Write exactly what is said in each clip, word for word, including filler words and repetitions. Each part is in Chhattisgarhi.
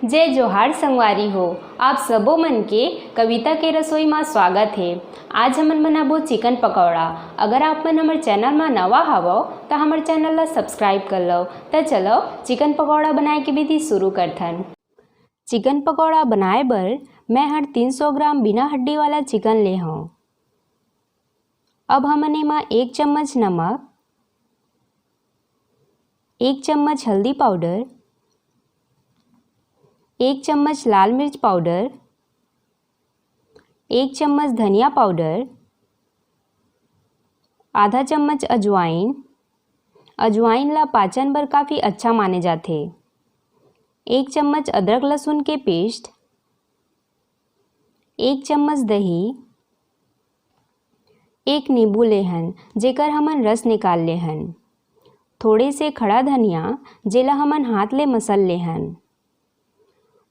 जय जोहार संगवारी हो, आप सबो मन के कविता के रसोई मा स्वागत हे। आज हमन बनाबो चिकन पकौड़ा। अगर आप मन हमर चैनल मा नवा हवव, त हमर चैनल ला सब्सक्राइब कर लव। त चलव, चिकन पकौड़ा बनाए के विधि शुरू करथन। चिकन पकौड़ा बनाए बर मैं हर तीन सौ ग्राम बिना हड्डी वाला चिकन ले हव। अब हमन एमा एक चम्मच नमक, एक चम्मच हल्दी पाउडर, एक चम्मच लाल मिर्च पाउडर, एक चम्मच धनिया पाउडर, आधा चम्मच अजवाइन। अजवाइन ला पाचन बर काफ़ी अच्छा माने जाथे। एक चम्मच अदरक लहसुन के पेस्ट, एक चम्मच दही, एक नींबू लेहन, जेकर हमन रस निकाल लेहन, थोड़े से खड़ा धनिया, जेला हमन हाथ ले मसल लेहन,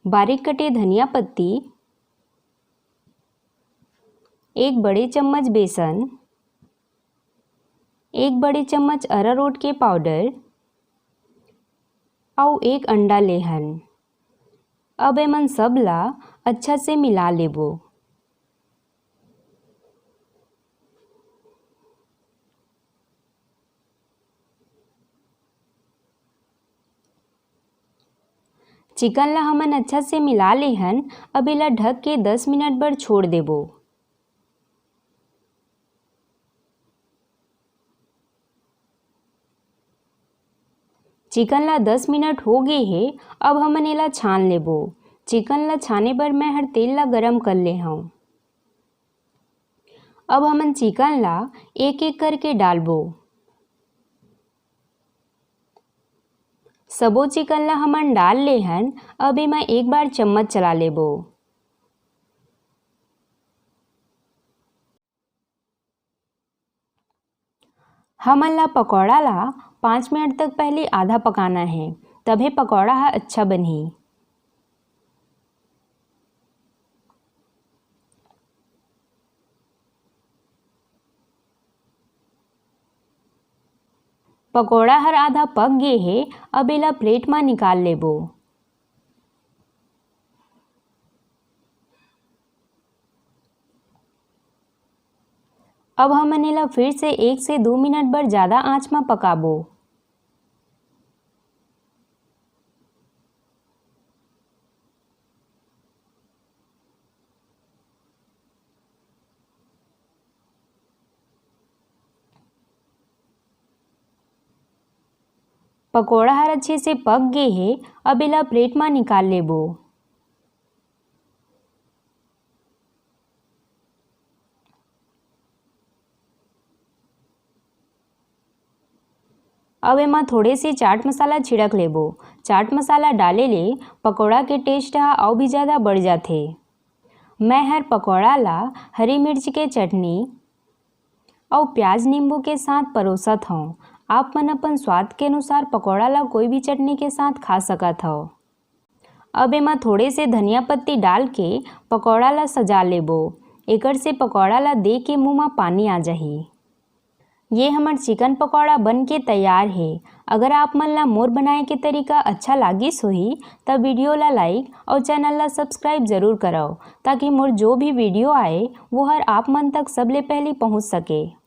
बारीक कटे धनिया पत्ती, एक बड़े चम्मच बेसन, एक बड़े चम्मच अरारोट के पाउडर अउ एक अंडा लेहन। अब एमन सब ला अच्छा से मिला लेबो। चिकन ला हमन अच्छा से मिला लेहन। अब एला ढक के दस मिनट बर छोड़ देबो। चिकन ला दस मिनट हो गे हे, अब हमन एला छान लेबो। चिकन ला छाने बर मैं हर तेल ला गरम कर ले हंव। अब हमन चिकन ला एक-एक करके डालबो। सबो चिकन ला हमन डाल ले हन, अब एमा एक बार चम्मच चला लेबो। हमन ला पकौड़ा ला पाँच मिनट तक पहले आधा पकाना हे, तभे पकौड़ा ह अच्छा बनही। पकौड़ा हर आधा पक गे हे, अब एला प्लेट मा निकाल लेबो। अब हमन एला फिर से एक से दू मिनट बर जादा आंच म पकाबो। पकौड़ा हर अच्छे से पक गे हे, अब एला प्लेट म निकाल लेबो। अब एमा थोड़े से चाट मसाला छिड़क लेबो। चाट मसाला डाले ले पकौड़ा के टेस्ट ह अउ भी ज़्यादा बढ़ जाथे। मैं हर पकौड़ा ला हरी मिर्च के चटनी अउ प्याज नींबू के साथ परोसत हौं। आप मन अपन स्वाद के अनुसार पकौड़ा ला कोई भी चटनी के साथ खा सकत हव। अब एमा थोड़े से धनिया पत्ती डाल के पकौड़ा ला सजा लेबो। एकर से पकौड़ा ला देख के मुंह मा पानी आ जाही। ये हमर चिकन पकौड़ा बन के तैयार हे। अगर आप मन ला मोर बनाए के तरीका अच्छा लागिस होही, त वीडियो ला लाइक अउ चैनल ला सब्सक्राइब जरूर करव, ताकि मोर जो भी वीडियो आए, वो हर आप मन तक सबले पहली पहुंच सके।